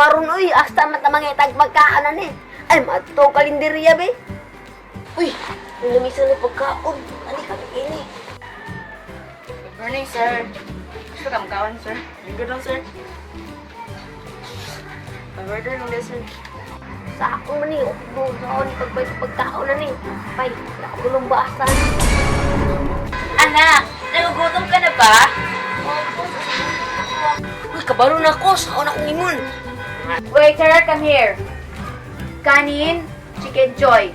maron uy, asta man ta mangitag pagkaanan eh. Ay, mato kalenderya be. Uy, may lamisa na pagkaon. Ali kami ini. Good morning, sir. Gusto ka magkaon, sir? Good lang, sir. Pag-order lang din, sir. Sa ako man eh, okay sa ako ni pagbay sa pagkaon na ni. Pay, nakagulong basan. Anak, nagugutom ka na ba? Opo. Uy, kabalo na ako, sa ako na akong ingon. Waiter, come here. Kanin, chicken joy.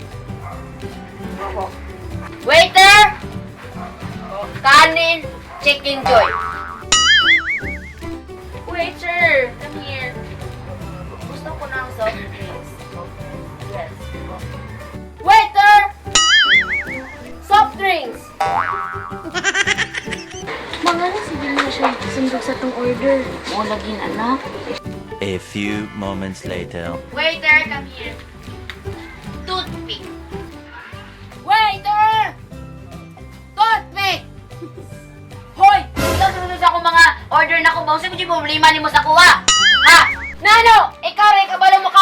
Waiter! Kanin, chicken joy. Waiter, come here. Gusto ko ng soft drinks. Yes. Waiter! Soft drinks! Mga na sige na siya sundog sa tong order. Mo lagi anak. A few moments later. Waiter, come here. Toothpick. Waiter! Toothpick! Hoy! Ikaw sunod sa akong mga order na ko ba? Unsa mo problema nimo sa kuha? Ha? Nano! Ikaw rin kabalo mo.